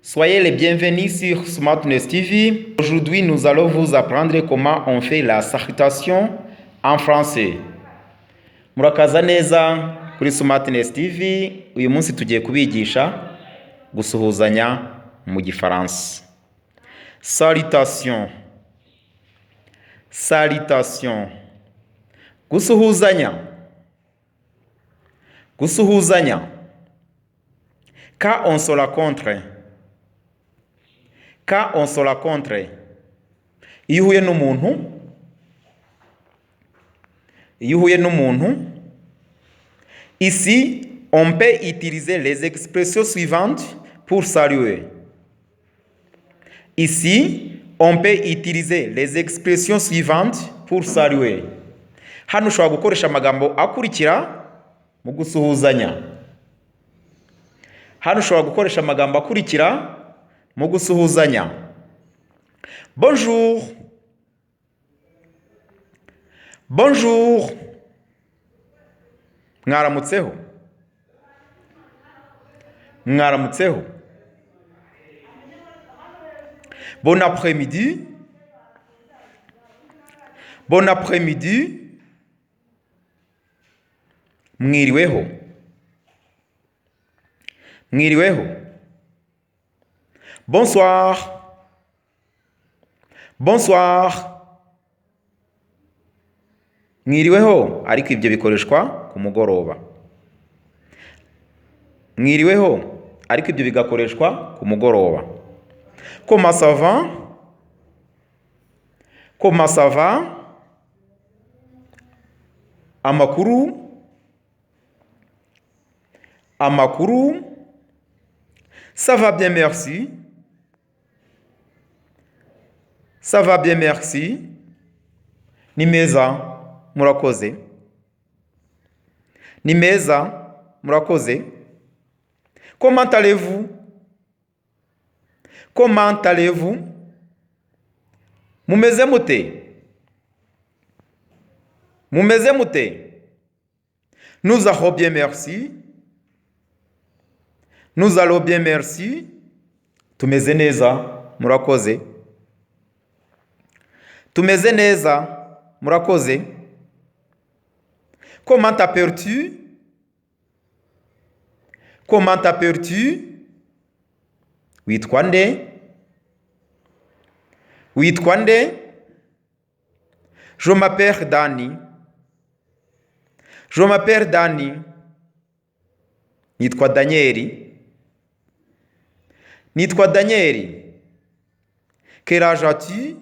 Soyez les bienvenus sur Smartness TV. Aujourd'hui, nous allons vous apprendre comment on fait la salutation en français. Murakaza neza kuri Smartness TV. Uyu munsi tugiye kubigisha gusuhuzanya mu Gifaransa. Salutation. Salutation. Gusuhuzanya. Gusuhuzanya. Quand on se rencontre. Quand on se rencontre. Iyo uhuye n'umuntu, iyo uhuye n'umuntu, ici, on peut utiliser les expressions suivantes pour saluer. Ici, on peut utiliser les expressions suivantes pour saluer. Hano ushobora gukoresha amagambo akurikira mu gusuhuzanya. Hano ushobora gukoresha amagambo akurikira mu gusuhuzanya. Bonjour. Bonjour. Mwaramutseho. Mwaramutseho. Bon après-midi. Bon après-midi. Mwiriweho. Mwiriweho. Bonsoir. Bonsoir. Mwiriweho, ariko ibyo bikoreshwa ku mugoroba. Mwiriweho, ariko ibyo bigakoreshwa ku mugoroba. Comment ça va? Comment ça va? Amakuru. Amakuru. Ça va bien, merci. Ça va bien, merci. Ni meza, murakoze. Ni meza, murakoze. Comment allez-vous? Comment allez-vous? Mumeze mute? Mumeze mute? Nous allons bien, merci. Nous allons bien, merci. Tumeze neza, murakoze. Tumeze neza, murakoze. Comment t'appelles-tu? Comment t'appelles-tu? Witwa nde? Witwa nde? Je m'appelle Dani. Je m'appelle Dani. Nitwa Danieli. Nitwa Danieli. Quel âge as-tu?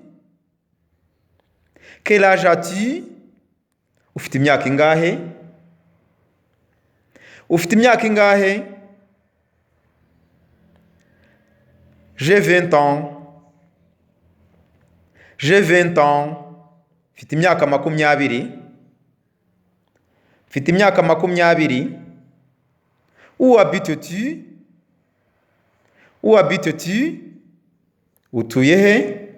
Quel âge as-tu? Ufite imyaka ingahe? Ufite imyaka ingahe? J'ai 20 ans. J'ai 20 ans. Mfite imyaka 20. Mfite imyaka 20. Où habites-tu? Où habites-tu? Utuye he?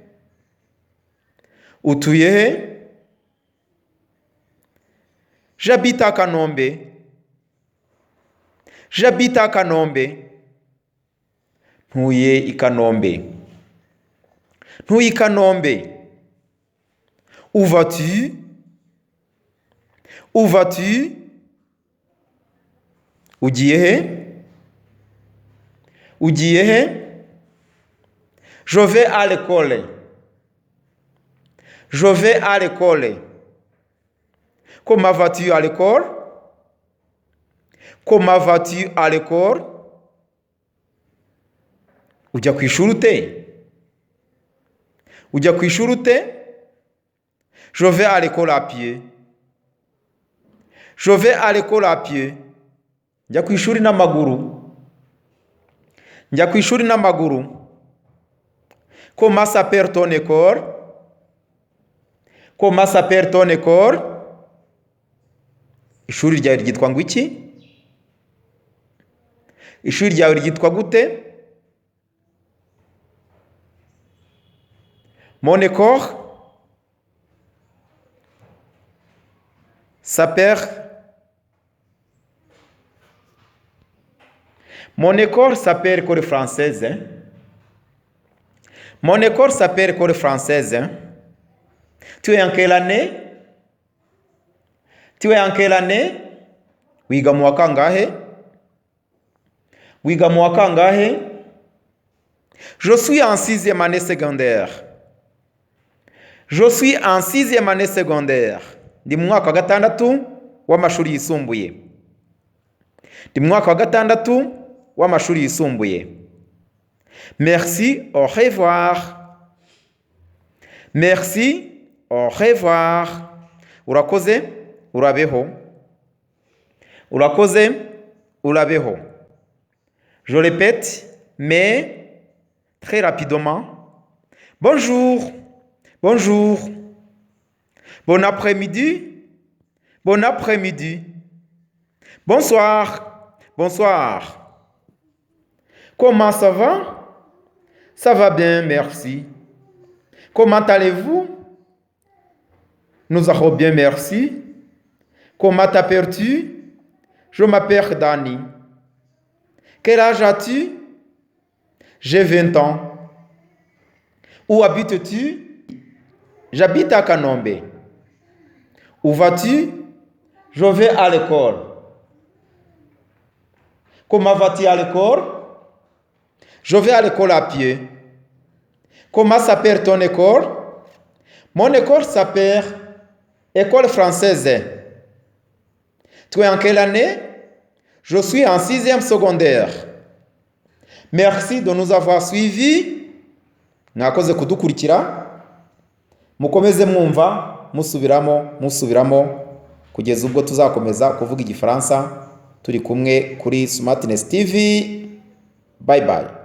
Utuye he? J'habite à Kanombe. J'habite à Kanombe. Ntuye i Kanombe. Ntuye i Kanombe. Où vas-tu? Où vas-tu? Ugiye he? Ugiye he? Je vais à l'école. Je vais à l'école. Comment vas-tu à l'école? Comment vas-tu à l'école? Ujya ku ishuri ute? Ujya ku ishuri ute? Je vais à l'école à pied. Je vais à l'école à pied. Njya ku ishuri n'amaguru. Njya ku ishuri n'amaguru. Comment s'appelle ton école? Comment s'appelle ton école? Ishuri ryawe ryitwa ngo iki? Ishuri ryawe ryitwa gute? Mon école s'appelle. Mon école s'appelle école française. Hein? Mon école s'appelle École française, hein. Tu es en quelle année? Tu es en quelle année? Wiga mu wa kangahe? Wiga mu wa kangahe? Je suis en sixième année secondaire. Je suis en sixième année secondaire. Ndi mu mwaka wa gatandatu w'amashuri yisumbuye. Ndi mu mwaka wa gatandatu w'amashuri yisumbuye. Merci, au revoir. Merci, au revoir. Urakoze, urabeho. Urakoze, urabeho. Je répète, mais très rapidement. Bonjour, bonjour. Bon après-midi, bon après-midi. Bonsoir, bonsoir. Comment ça va? Ça va bien, merci. Comment allez-vous? Nous allons bien, merci. Comment t'appelles-tu? Je m'appelle Dani. Quel âge as-tu? J'ai 20 ans. Où habites-tu? J'habite à Kanombe. Où vas-tu? Je vais à l'école. Comment vas-tu à l'école? Je vais à l'école à pied. Comment s'appelle ton école? Mon école s'appelle École française. Tu es en quelle année? Je suis en sixième secondaire. Merci de nous avoir suivis. Mwakoze kudukurikira. Mukomeze mwumva, musubiramo, musubiramo, kugeza ubwo tuzakomeza kuvuga Igifaransa turi kumwe kuri Smartness TV. Bye bye.